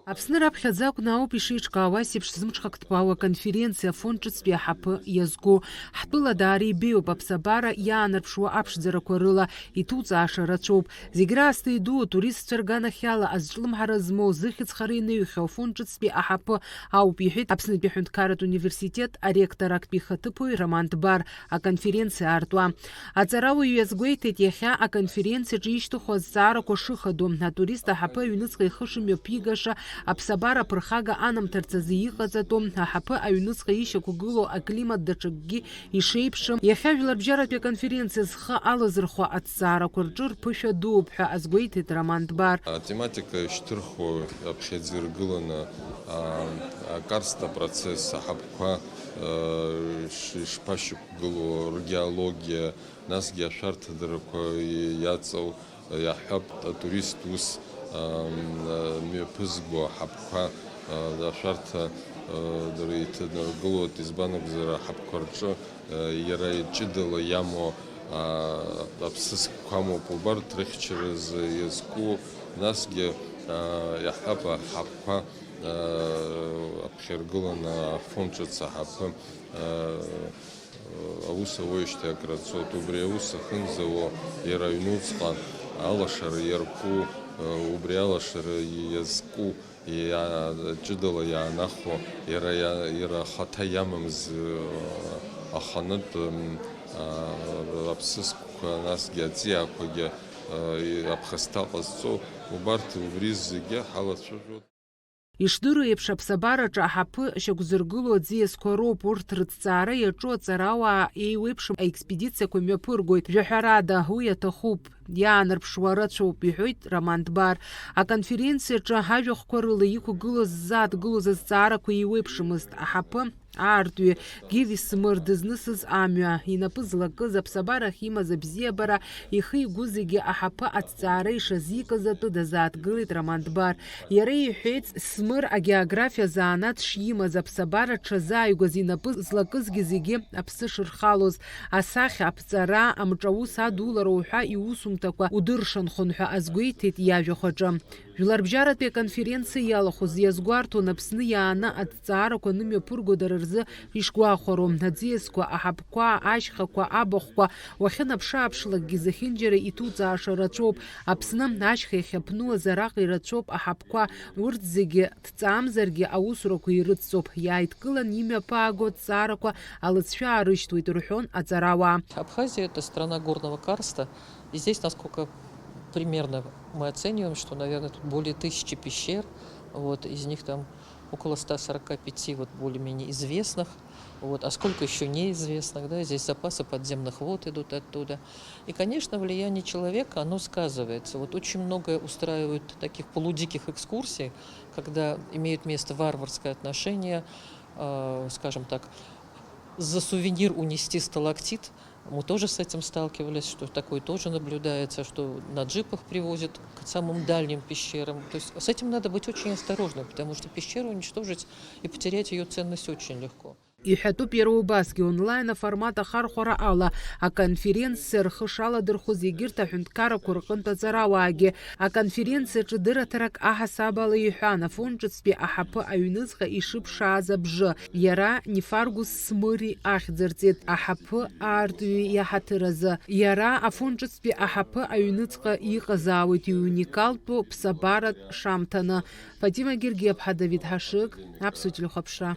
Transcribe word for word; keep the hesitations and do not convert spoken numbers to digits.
Аԥсны раԥхьаӡа акәны ауп ишеиҿкаауа асеиԥш зымҽхак ҭбаау аконференциа афонд ҿыцтәи аҳаԥы иазку. Ҳтәыла даара ибеиоуп аԥсабара иаанарԥшуа аԥшӡарақәа рыла, иҭуҵааша рацәоуп. Зегь раасҭа идуу атуристцәа рганахьала азҿлымҳара змоу, зыхьӡ хара инаҩхьоу афонд ҿыцтәи аҳаԥы ауп, иҳәеит Аԥснытәи аҳәынҭқарратә университет аректор актәи ихаҭыԥуаҩ Роман Дбар аконференциа аартуа. Аҵарауаҩ иазгәеиҭеит, иахьа аконференциаҿы ишьҭыху азҵаарақәа шыхадоу, атурист аҳаԥы аҩныҵҟа ихы шымҩаԥигаша, аԥсабара аԥырхага анамҭарц азы иҟаҵатәу, аҳаԥы аҩныҵҟа ишьақәгылоу аклимат даҽакгьы ишеиԥшым, иахьа жәларбжьаратәи аконференциа зхы алазырхәо аҭҵаарақәа рҿы рԥышәа дууп ҳәа азгәеиҭеит Роман Дбар. Атематика ишьҭырхуа аԥхьаӡа иргыланы, а, акарсҭа процесс, аҳаԥқәа, а, ш-, ишԥашьақәгылоу, ргеологиа, насгьы ашәарҭадарақәа иаҵоу, иаҳҳәап, атурист ус, ам, мҩаԥызго аҳаԥқәа, а, ашәарҭа, а, дара иҭанаргылоит, избан акәзар, аҳаԥқәа рҿы, а, иара ҷыдала иамоу, а, аԥсыӡқәа амоуп, убарҭ рыхьчаразы иазку, насгьы, а, иаҳҳәап, аҳаԥқәа, а, аԥхьаргыланы афон ҿыц аҳаԥы, а, аус ауеижьҭеи акрацоит. Убри аус ахьынӡауа иара аҩнуҵҟа алашара иарку, убри алашара иазку, иа-, ҷыдала иаанахәо, иара иа-, иара ахаҭа иамамз, аханытә, м, а, аԥсыӡқәа, насгьы аҵиаақәагьы, а, и-, аԥхасҭа ҟазҵо, убарҭ убри зегьы ҳалацәажәоит. Ишдыру еиԥш, аԥсабараҿы аҳаԥы шьақәзыргылоу аӡиасқәа роуп, урҭ рыҭҵаара иаҿу аҵарауаа еиуеиԥшым аекспедициақәа мҩаԥыргоит. Жәаҳәарада, уи аҭахуп, иаанарԥшуа рацәоуп, иҳәоит Роман Дбар. Аконференциаҿы ажәахәқәа рыла иқәгылоз ззааҭгылоз азҵаарақәа еиуеиԥшымызт, аҳаԥы аартҩы Гиви Смыр дызнысыз амҩа, инапы злакыз, аԥсабарахь имаз абзиабара, ихы-игәы зегьы аҳаԥы аҭҵаара ишазикыз атәы дазааҭгылеит Роман Дбар. Иара иҳәеит, Смыр агеографиа занааҭ шимаз, аԥсабара дшазааигәаз, инапы злакызгьы зегьы аԥсы шырхалоз, асахьа, аԥҵара, амҿаус адулара уҳәа иусумҭақәа удыршанхон ҳәа азгәеиҭеит иажәахә аҿы. Жәларбжьаратәи аконференциа иалахәыз иазгәарҭон Аԥсны иааны аҭҵаарақәа анымҩаԥырго дара рзы ишгәахәароу, аӡиасқәа, аҳаԥқәа, ашьхақәа, абахәқәа уахьынаԥшы-ааԥшлакгьы зехьынџьара иҭуҵааша рацәоуп. Аԥсны ашьха иахьаԥнуаз араҟа ирацәоуп аҳаԥқәа, урҭ зегьы ҭҵаамзаргьы аусурақәа ирыцҵоуп. Иааидкылан имҩаԥааго аҭҵаарақәа алыҵшәа аарышьҭуеит, рҳәон аҵарауаа. Абхазия — это страна горного карста. И здесь, насколько примерно мы оцениваем, что, наверное, тут более тысячи пещер, вот, из них там около ста сорока пяти вот более-менее известных, вот, а сколько ещё неизвестных, да, здесь запасы подземных вод идут оттуда. И, конечно, влияние человека, оно сказывается. Вот очень многое устраивают таких полудиких экскурсий, когда имеют место варварское отношение, э, скажем так, за сувенир унести сталактит. Мы тоже с этим сталкивались, что такое тоже наблюдается, что на джипах привозят к самым дальним пещерам. То есть с этим надо быть очень осторожным, потому что пещеру уничтожить и потерять её ценность очень легко. Иҳәатәуп иара убасгьы онлайн аформат ахархәара ала аконференциа рхы шаладырхәыз егьырҭ аҳәынҭқаррақәа рҟынтә аҵарауаагьы. Аконференциаҿы дырраҭарак аҳасабала иҳәан, афон ҿыцтәи аҳаԥы аҩныҵҟа ишыԥшааз абжы, иара Нефаргус Смыри ахьӡырҵеит аҳаԥы аартҩы иаҳаҭыр азы. Иара афон ҿыцтәи аҳаԥы аҩныҵҟа иҟазаауеит иуникалтәу ԥсабаратә шамҭаны. Фатима Гергиаԥҳа, Давид Ҳашыг, Аԥсуа телехәаԥшра.